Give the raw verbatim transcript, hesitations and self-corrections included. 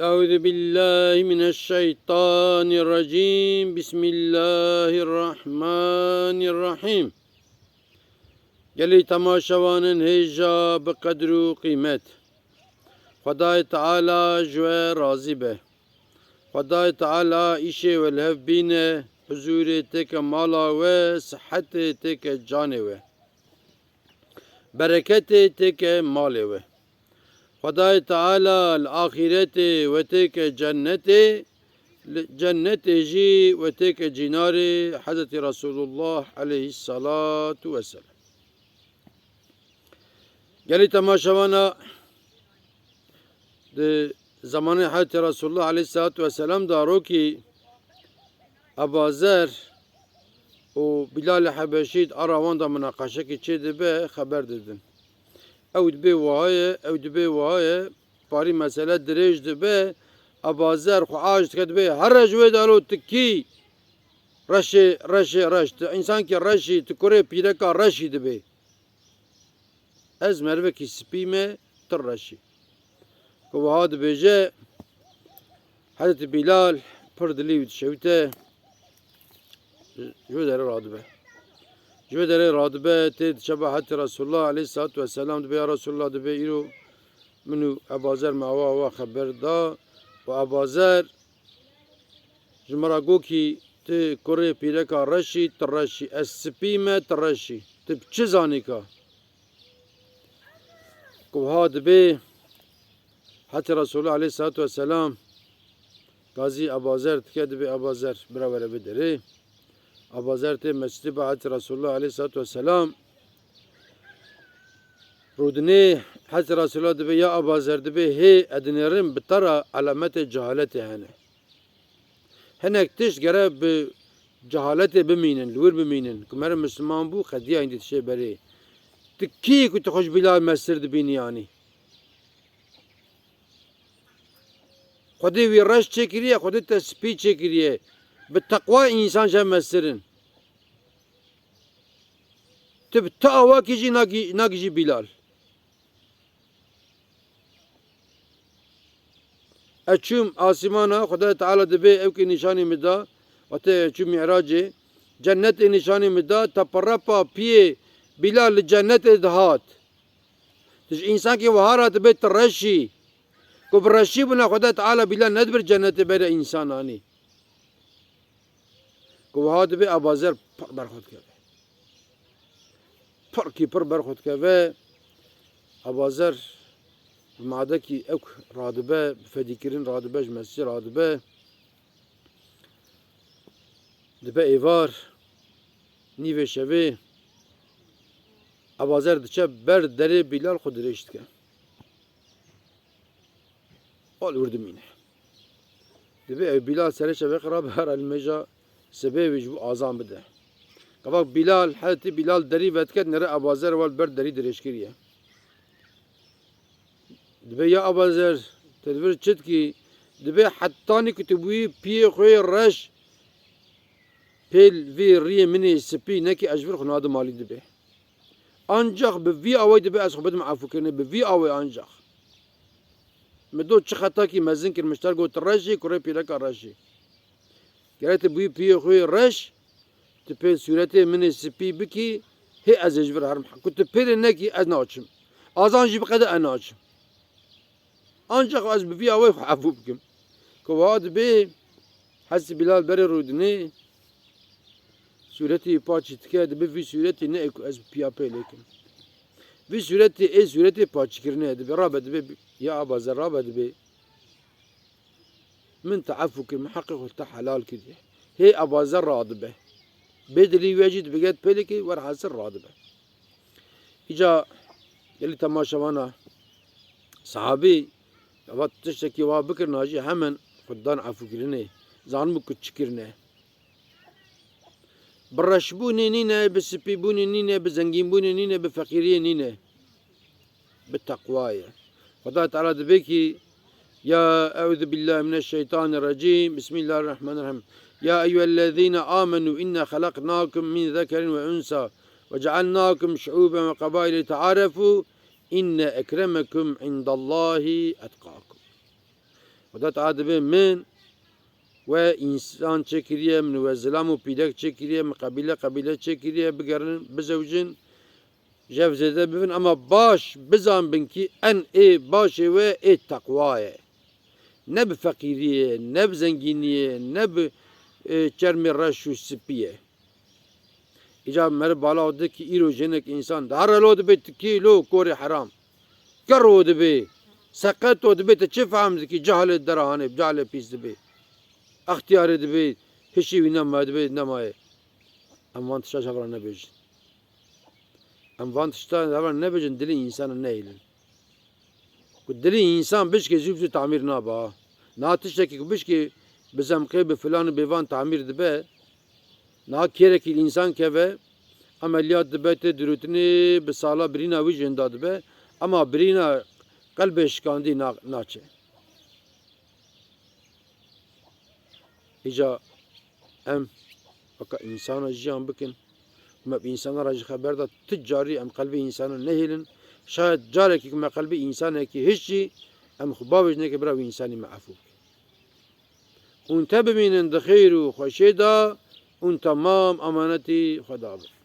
Euzu billahi mineşşeytanirracim. Bismillahirrahmanirrahim. Gelî temaşevanên hêja bi qedr û qîmet. Xwedayê Teala ji we razî be. Xwedayê Teala îşê we li hev bîne, huzûrê têke mala we, sihetê têke canê we. Bereketê têke malê we. Xwedayê Teala li axîretê we têke cennetê, li cennetê jî we têke cînarê Hezretî Resulullah aleyhissalatu vesselam. Gelî temaşevana, di zemanê Hezretî Resulullah aleyhissalatu vesselam de rokî Eba Zer û Bîlalê Hebeşî di ara wan de minaqeşekî çê dibe, xeber didin. Ew dibê wiha ye, ew dibê wiha ye, parî mesele dirêj dibe, Eba Zer xwe aciz dike, dibê, here ji wê dalo, tu kî? Reşê, reşê, reş. Tu însankî reşî, tu kurê pîreka reşî dibê. Ez merivekî spî me, tu reşî. Ku wiha dibêje, Hezretî Bîlal pir dilî wî dişewite, ji wê derê radibe. Ji wê derê radibe, tê diçe ba Hezretî Resulullah aleyhissalatu vesselam, dibê, ya Resulullah, dibê, îro min û Eba Zer me awa awa xeber da û Eba Zer ji min re got kî, tu kurê pîreka reşî, tu reşî, ez spî me, tu reşî. Tu bi çi zanî ka? Ku wiha dibê, Hezretî Resulullah aleyhissalatu vesselam gazî Eba Zer dike, dibê, Eba Zer, bira were vê derê. Eba Zer tê mescîdê ba Hezretî Resulullah aleyhissalatu vesselam. Rûdinê Hezretî Resulullah dibê, ya Eba Zer, dibê, hê ez dinêrim bi te re alametê cehaletê hene. Hinek tişt gere bi cehaletê bimînin, li wir bimînin. Ku meriv Misliman bû, qediya hîn dî dişê berê. Tu kî yî ku tu xwe ji Bîlal mestir dibînî yanî? Xwedê wî reş çêkiriye, Xwedê te spî çêkiriye. Bi teqwa însan ji hev mestir in. Tu bi tu awakî jî nagî-, nagihîjî Bîlal. Ez çûm asîmana, Xwedayê Teala dibê, ew kî nîşanî min da, wate ez çûm Mî'racê, cennetê nîşanî min da, teperepa piyê Bîlal li cennetê dihat. Tu ji însankî wiha re dibê tu reşî. Ku bi reşî bûna Xwedayê Teala Bîlal nedibir cennetê bere însananî. Ku wiha dibê Eba Zer pir ber xwe dikeve. Pir kî pir ber xwe dikeve. Eba Zer bi madekî ewk radibe, bi fedîkirin radibe, ji mescî radibe. Dibe êvar, nîvê şevê, Eba Zer diçe ber derê Bîlal xwe dirêj dike. Ol wir dimîne. Dibê ew Bîlal serê şevê xirabe, here li mêja sibê wî ji bo azan bide. Gava Bîlal, Hezretî Bîlal derî vediket, nere Eba Zer wal ber derî dirêj kiriye. Dibê ya Eba Zer, te li vir çi dikî? Dibê hetanî ku tu bûyî piyê xwe yê reş pêl vê riyê min ê spî nekî, ez ji vir xwe nadim alî, dibê. Ancax bi vî awayî dibê ez xwe bidim efûkirinê, bi vî awayî ancax. Min do çi xetakî mezin kir, min ji te re got tu reş î, kurê pîreka reş î. Gerek tu bûyî piyê xwe yê reş, tu pê sûretê min ê spî bikî, hê ez ê ji vir herim. Ku tu pêlê nekî ez naçim. Azan jî biqede ez naçim. Ancax ez bi vî awayî xwe efû bikim. Ku wiha dibê, Hezretî Bîlal berê rûdinê, sûretî paçî dike, dibê vî sûretî ne ê ku ez bi piya pêlê kim. Vî sûretî ê sûretê paçîkirinê ye, dibê rabe, dibê ya Eba Zer, rabe, dibê. Min te efû kir, min heqê xwe te helal kiriye. Hê Eba Zer radibe. Bê dilî wê jî dibiget pêlekê, werhasil radibe. Îca gelî temaşevana, sahabî, eva tiştekî wa bikirina jî hemen xwe dan efûkirinê. Zanibû ku çi kirine. Bi reşbûnê nîne, bi spîbûnê nîne, bi zengînbûnê nîne, bi feqîriyê nîne. Bi teqwa ye. Xwedayê Teala dibê kî, ya, Euzu billahi mineşşeytanirracîm. Bismillahirrahmanirrahîm. Ya eyyuhellezîne âmenû inna xelaqnâkum min zekerin ve unsa ve cealnâkum şuûben ve qebâile litearefû inne ekremekum indallahi etqâkum. Xuda Teala dibê min we însan çêkiriye, min we zilam û pîrek çêkiriye, min qebîle qebîle çêkiriye, bigerin, bizewicin, jev zêde bibin, ama baş bizanbin kî en ê başê we ê teqwa ye. Ne bi feqîriyê, ne bi zengîniyê, ne bi, e, çermê reş û spî ye. Îca meriv bala dikî îro jinek însan dihare lo dibê tikî lo korê heram. Kero dibê, seqeto dibê, te çi fehm dikî, cahilê derahanê, cahilê pîs dibê. Extiyarê dibê, hişî wî nema dibê, nemaye. Em van tişta ji hev re nebêjin. Em van tişta ji hev re nebêjin, dilê însanan nehêlin. Ku dilê însan bişkê zû bi zû tamîr nabe. Niha tiştekî ku bişkê bi zemqê, bi filan û bêvan tamîr dibe, niha kêrekî li însan keve, emeliyat dibe, tê dirûtinê, bi sala birîna wî jî hinda dibe, ema birîna qelbê şikandî na-, naçe. Îca em weke însana jiyan bikin. Me bi însana re ji xeber da, tu carî em qelbê însana nehêlin. Şayet carekî ku me qelbê însanekî hişt jî, em xwe bavêjin, neke bira wî însanî me efû bike. Hûn te bimînin di xêr û xweşê de, hûn temam emanetî Xweda bin.